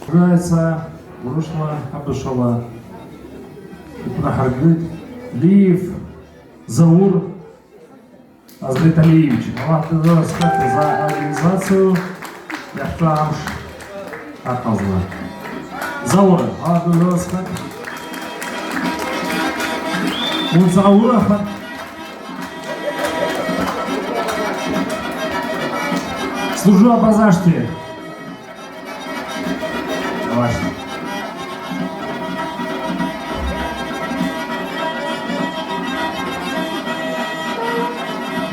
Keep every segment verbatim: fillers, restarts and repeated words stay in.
Продолжается урышла, абызшвала йгвнахӏыргылитӏ Лиев Заур Азриталиевич. Аллах дазыразхъат за организацию йахьчӏваз амш ахъазла. Заур, Аллах дазыразхъат. Уыцгӏа уырахат. Служу, обозначьте. Давай.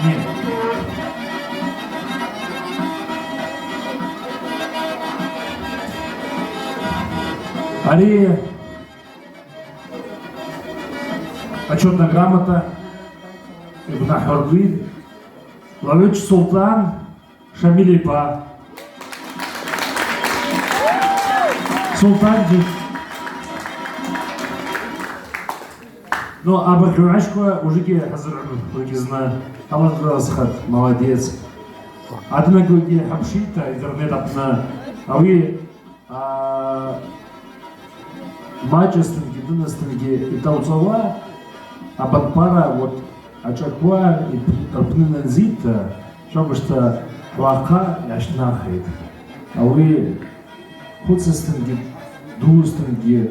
Нет. Ари почётная грамота йгвнахӏыргылитӏ Лавыч Султан Шамиль йпа. Султанджи. Ну, абыхьугӏаськва ужики хӏазыргӏун уыгьзна. Аллах дазыразхъат, молодец. Адынагуги хӏапшитӏта интернет апны. Ауи А, мачӏызтынгьи, дынызтынгьи йтауцӏауа абанкъвара, вот, ачӏаква йп-, рпны йнадзитӏта, швабыжта хӏвахъа йгӏащтӏнахитӏ. Ауи хъвыцызтынгьи, дузтынгьи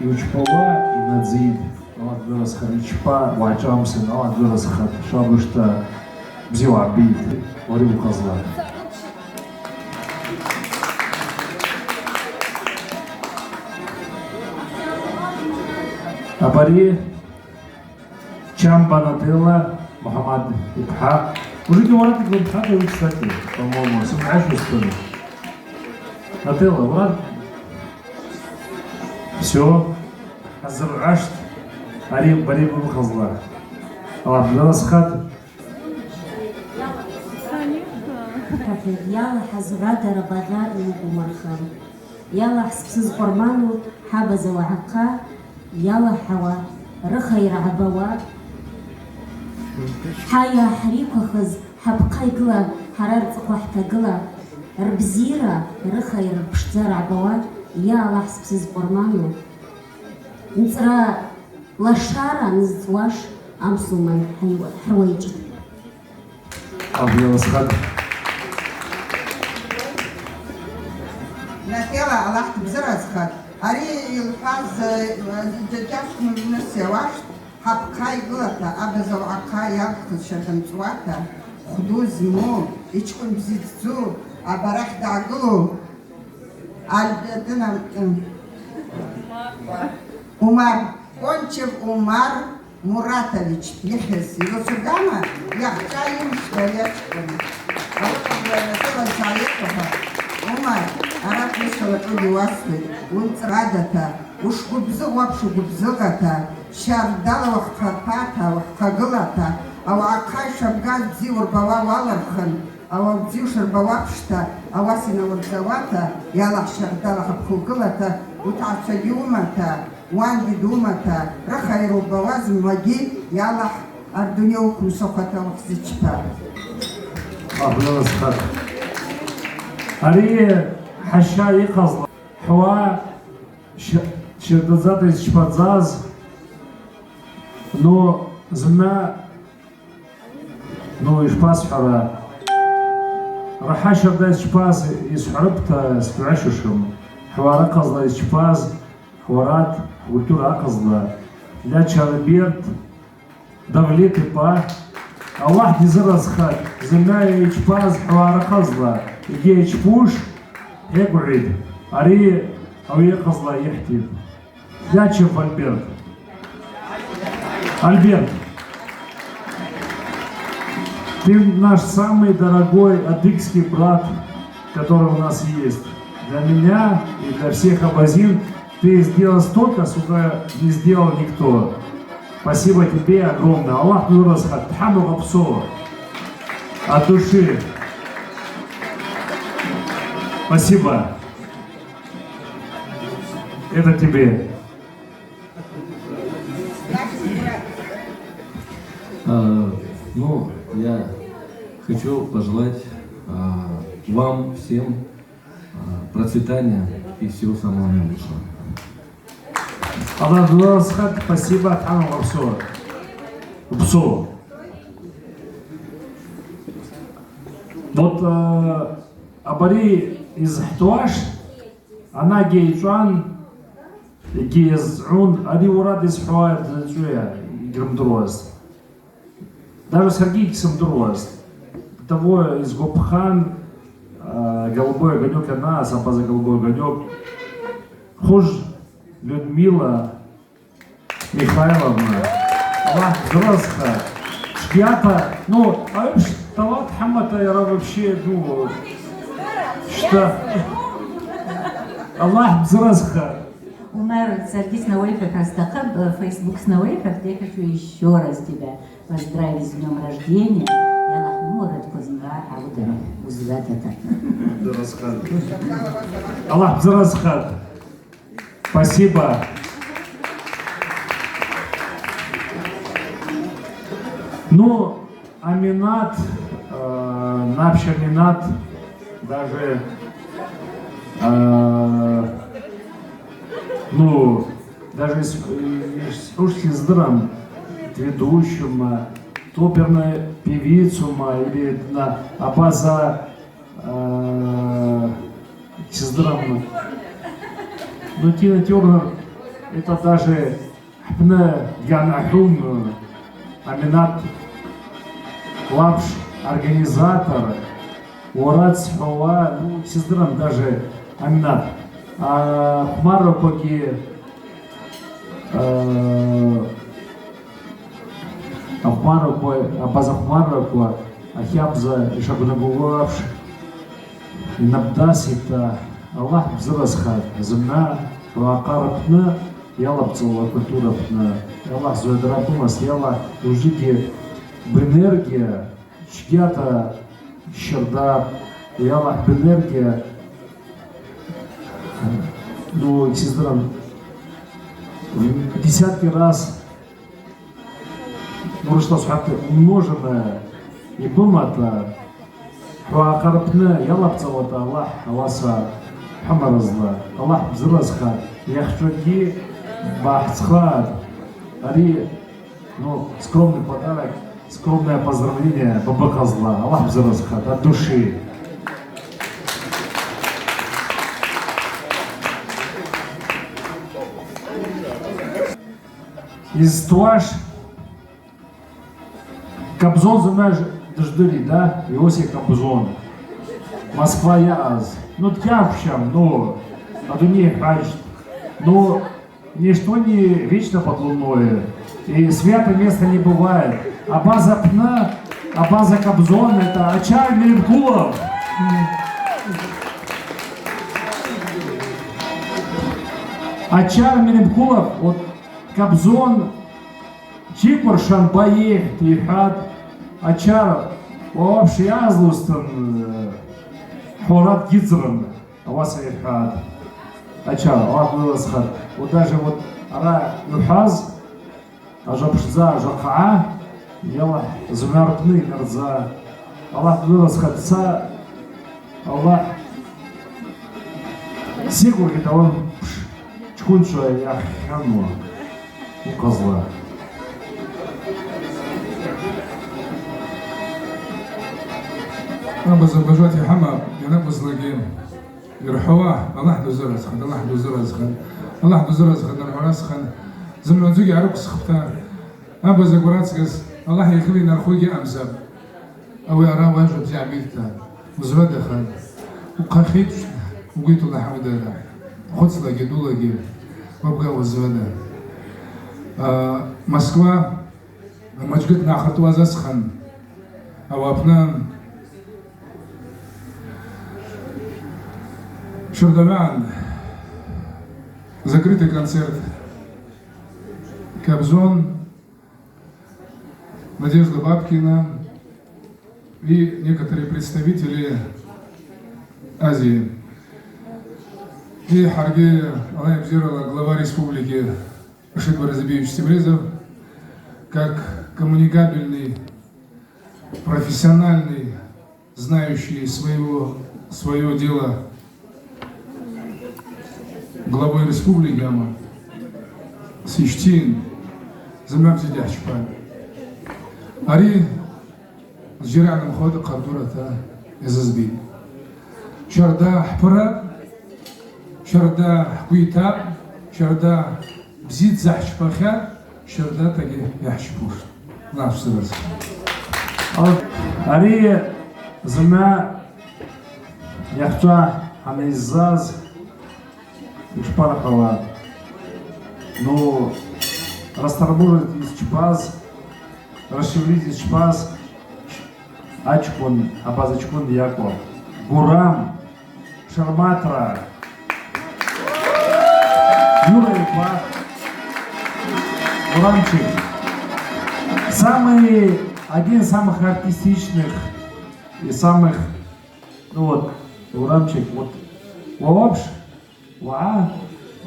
йучпауа йнадзитӏ. Аллах дазыразхъат, йчпа уагӏчӏвамсын, Аллах дазыразхъат, швабыжта бзи уагӏбитӏ, уари ухъазла. Абари Чамба Нателла Мухӏаммад йпхӏа. Ужики уарат йпхӏа, кстати, по-моему, сымгӏвайсуштӏ. Нателла, уарат? Всё. Хӏазыргӏаштӏ. Ари бари бымхъазла. Аллах дазыразхъат. Йалахӏаз уагӏа дара багъьар йугумырхъан. Йалахӏ, спсыз къвырману, хӏаба зауагӏахъа йалахӏауа, рыхайра гӏбауа, хӏайа хӏриквахыз хӏапхъа йгыла, хӏара рцӏыхъва хӏтагыла, рбзира, рыхайра, рпшдзара гӏбауа, йа Аллахӏ, спсыз къвырману, нцӏра лашара нызцӏуаш амсуман хӏайуа-, хӏруайчӏван. Абу йаласхъат. Нателла, Аллах дбзыразхъат. Ари йылхӏваз, э, джьаджьашкӏныс йауаштӏ, хӏапхъа йгылата, абаза уагӏахъа йалхыз ща дымцӏуата, хвду зму, йчкъвын бзи ддзу, абарахь дгӏагылу, Аль-, дына, м, Умар, Кончев Умар Муратович йыхьыз йрыцугама, йахча йымшта йачкъвын. Ауи Абдуллатыф Саитова, Умар, арат йысалачӏвыди уасхӏвит, уынцӏрадата, ушгвыбзыгъ уапш угвыбзыгъата, щардала уахъхъапата, уахъхъагылата, ауагӏахъа йшабгаз бзи уырбауа уалырхын, Ауи бзиу шырбауа апшта, ауаса йналурдзауата, йалахӏ щардала хӏапхъа угылата, утагӏвчвагьи уымата, уангьи думата, рыхайра убауа зымгӏвагьи, йалахӏ, ардуней уыквымсахуата уахьзичпа. Абу йаласхъат. Ари хӏаща йыхъазла, хӏва щ-, щардадзата йызчпадзаз, ну, зымгӏва Ну, йшпасхӏвара. Рахӏа щарда йсчпаз йсхӏварыпӏта, сгвгӏашушым. Хӏвара ахъазла йсчпаз, хӏварат, культура ахъазла. Лача Альберт Давлет йпа. Аллах дизыразхъат, зымгӏва йчпаз хӏвара ахъазла, йгьи йчпуш, йгвгӏит. Ари ауи ахъазла йыхьтитӏ. Лячев Альберт. Альберт, ты наш самый дорогой адыгский брат, который у нас есть. Для меня и для всех абазин ты сделал столько, сколько не сделал никто. Спасибо тебе огромное. Аллах дазыразхъат, Тхьамогъапсо. От души. Спасибо. Это тебе. А, ну, я хочу пожелать, а, вам всем, а, процветания и всего самого наилучшего. Аллах бзазхатӏ, спасибо, Тхьамада упсо. Упсо. Вот, э, абари йызхӏвуаш, анагьи йчӏван, йгьи йазгӏун, ари уара дызхӏвуа дзачӏвыйа йгьрымдыруаз. Даже саргьи йгьсымдыруаз. До того йызгвапхан, а, «Голубой огонёк» йанаъаз, Абаза «Голубой огонёк». Хуж Людмила Михайловна. Аллах бзазхатӏ. Чвгьата, ну, а вообще талант хӏамата йара вообще, ну, что? Аллах бзазхатӏ. Умар, саргьи снауайфахра стахъыпӏ, э, Facebook снауайфахтӏ, я хочу ещё раз тебя поздравить с днём рождения. Йалахӏ, умур атквазмра гӏаудара, узватата. Аллах бзазхатӏ. Спасибо. Ну, Аминат, э, Напщ Аминат, даже, э, ну, даже с-, э, с-, уж сиздырам, ведущим, э, оперной певицу, э, или на Абаза, э, сиздырам. Ну, Тина Тернер, это даже Хӏпны йанахӏвун, Аминат Лапш, организатор, уара дсхӏвауа, ну, сиздырам даже, Аминат. А, хъвмарраквагьи, а, ахъвмарраква, абаза хъвмарраква, ахабза йшаквнагугу апш, йнапӏдаситӏта, Аллах бзазхатӏ, зымгӏва хӏвакъа рпны йалабцӏауа культура апны, Аллах згӏвадра бумаз, Аллах ужвыгьи бэнергьи чвгьата щарда, Аллах бэнергьи, ну, сиздырам, десятки раз Мурышла схӏватта умноженное йбымата, хӏвакъа рпны йалабцӏауата Аллах ауаса хӏымаразла, Аллах бзазхатӏ, йахчӏвагьи бахӏцӏхатӏ. Ари, ну, скромный подарок, скромное поздравление бабахъазла, Аллах бзазхатӏ, от души. Йызтуаш Кобзон зымгӏва дыждыри, да? Иосиф Кобзон. Москва йаъаз. Ну, дгьахвщам, ну, адуней хӏваджт. Ну, ничто не вечно под луною. И свято место не бывает. Абаза апны, Абаза Кобзон, это Ачар Меремкулов. Ачар Меремкулов, вот Кобзон чикӏвар Шамба йайхӏвтӏ, йхӏватӏ, Ачар, уара вообще йаъазлузтын, э, хӏвара дгьидзрын, ауаса йхӏватӏ. Ачар, Аллах бзазхатӏ. Вот даже вот ара йухӏваз, ажва пшдза, ажва хъагӏа, йалахӏ, зымгӏва рпны йнардза. Аллах бзазхатӏ, са Аллах сикъугьи дауан пш-, чкунчва йахьхьанла укъазла. Абаза бажат йхӏама йанакӏвызлакӏгьи йырхӏвауа, Аллах дузыразхъан, Аллах дузыразхъан, Аллах дузыразхъан, рхӏваразхъан, зымгӏвадзугьи арыквсхпӏта, абаза гврацгыз Аллах йхъвли йнархугьи амзапӏ. Ауи ара уажва бзягӏбитӏта, узвадахъан, ухъахитӏ, угвитӏула хӏаудара, хъвыцлагьи, дулагьи, уабга узвада. А, Москва, Мачгыт нахъыртуаз асхъан, ауи апны Швардаван закрытый концерт Кобзон, Надежда Бабкина и некоторые представители Азии. И хӏаргьи алайбзирала глава республики Рашид Баразабиевич Темрезов, как коммуникабельный, профессиональный, знающий своего, своё дело Главой республики ама сищтин, зымгӏва бзита йхӏчпан. Ари зджьара йгӏанымхауата хъардурата йазызбитӏ. Щарда хӏпыра, щарда хӏгвита, щарда бзита йхӏчпахьа, щардатагьи йхӏчпуш. Нахъвзабаз. Ари зымгӏва йахча хӏанайззаз йшпархӏвауа, ну, расторможить йызчпаз, расшевелить йызчпаз ачкӏвын, абаза чкӏвын йакӏвпӏ. Гурам. Шарматра. Юра йпа. Гурамчик. Самый, один из самых артистичных и самых, ну вот, Гурамчик, вот, уа вообще, уа,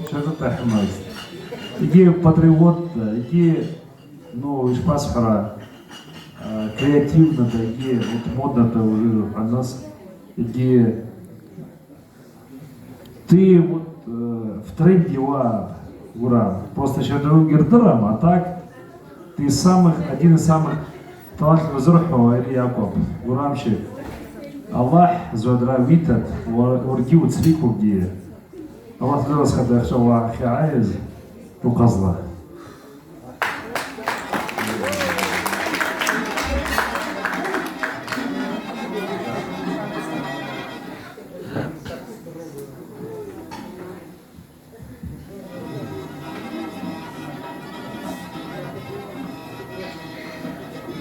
что-то ты хмаешь. Иди патриот, да, иди Ну, йшпасхӏвара, э, креативно да, йгьи, вот, модно да уже хӏваныс, йгьи, ты вот, э, в тренде уа, ура. Просто щарда уынгьи рдырам, а так ты самых, один из самых талантливых зурхӏва ари акӏвпӏ, Гурамчик. Аллахӏ зуадра уитат, уа-, уаргьи уцриквугьи. Аллахӏ дазыразхъа ахча уагӏахъа йгӏайыз уыхъазла.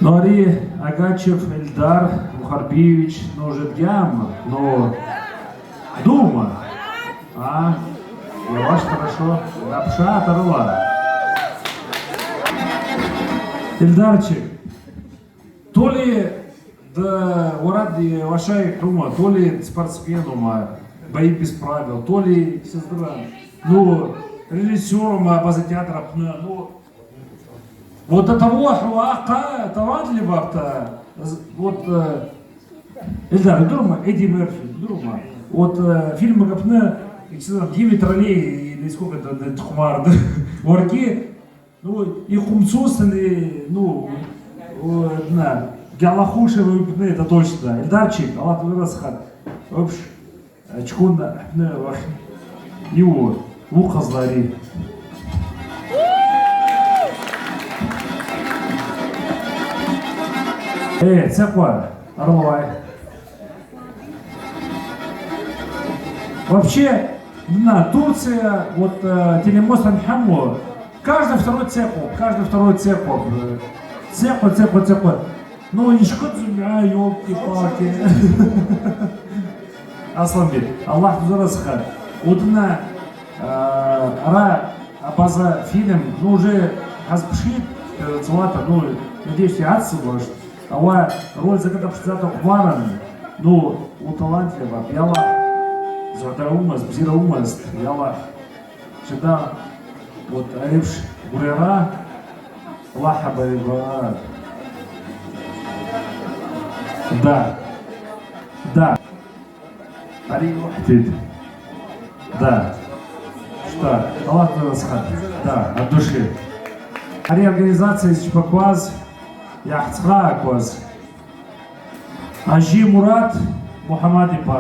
Ну, ари Агачев Эльдар Мухарбиевич, ну, уже дгьам, ну, дума. А? Яваш, хорошо. Апша тарыла. Эльдарчик. То ли да, уара да, вашай дума, то ли спортсмен ума, бои без правил, то ли сестра, ну, режиссер ума, база театра апны, ну, вот это вот, ахъа, талантливо-то, з-, вот, э, Эльдар, дурма, Эдди Мерфи, дурма. Вот, э, фильм апны, девять ролей, или сколько это, да, тухмар, да, уаргьи, ну, и хумцус, и, ну, о, на, гьалахуша, ну, это точно. Эльдарчик, Аллахӏ дазыразхъа. Вообще. Ачкӏвын апны уахь йыуа уыхъазла ари. Э, цӏакъва, аралуай. Вообще, на, Турция, вот, э, телемост анхӏаму, каждый второй цӏакъва, каждый второй цӏакъва, э, цӏакъва, цӏакъва, цӏакъва. Ну, йшкъыдзу, а, ёлки-палки. Асланбек, Аллахӏ дазыразхъа. Удна, а, ара абаза фильм, ну, уже хӏазпшитӏ, э, цӏуата, ну, надеюсь, йгӏацӏцӏуаштӏ. Ауаъа роль закӏытӏ апшдзата хъвмаран, ну, уталантливо, йаллахӏ, зугӏдара уымаз, бзира уымаз, йаллахӏ. Чида, вот, айпш гврара, Аллахӏ абайбар. Да. Да. Ари ухӏтитӏ. Да. Что? Аллахӏ дазыразхъа. Да, от души. Ари организация йызчпакваз, йгӏахъцӏгӏакваз. Ажи Мурат Мухӏаммад йпа.